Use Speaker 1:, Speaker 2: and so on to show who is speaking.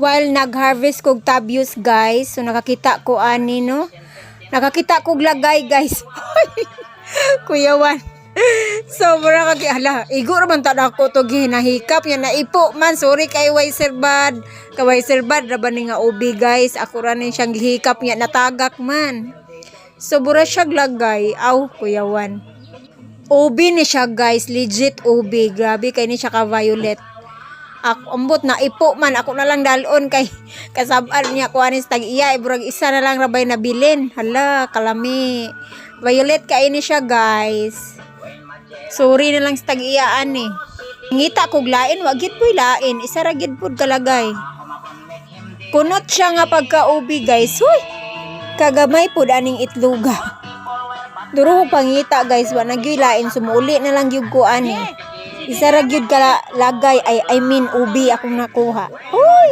Speaker 1: While nag-harvest kog tabios, guys, so nakakita ko ani, no. Nakakita kog lagay, guys. Kuyawan. Sobra kag hala, igo ra man ta nako to, gihinahikap ya, naipo man. Sorry kay Wiser Bad. Kay Wiser Bad ra ba ni nga ubi, guys? Ako ra ni siyang gihikap niya, natagak man. Sobra siya lagay. Aw, kuyawan. Ubi ni siya, guys, legit ubi. Grabe kay ni siya ka violet. Ako ambot na ipo man, ako na lang dalon kay kasab-an niya ko anis tag iya, burag isa na lang rabay nabilin. Hala, kalami. Violet kay ni siya, guys. Sorry na lang sa tag iya ani. Ngita kog lain, wa gid po'y lain, isa ra gid pud kalagay. Kunot siya nga pagka-ubi, guys. Huy! Kagamay pud aning itloga. Duro ko pangita, guys, wa na gyud lain, sumuuli na lang gyud ko ani. Isa ra gyud ka lagay ay, I mean ubi akong nakuha. Huy!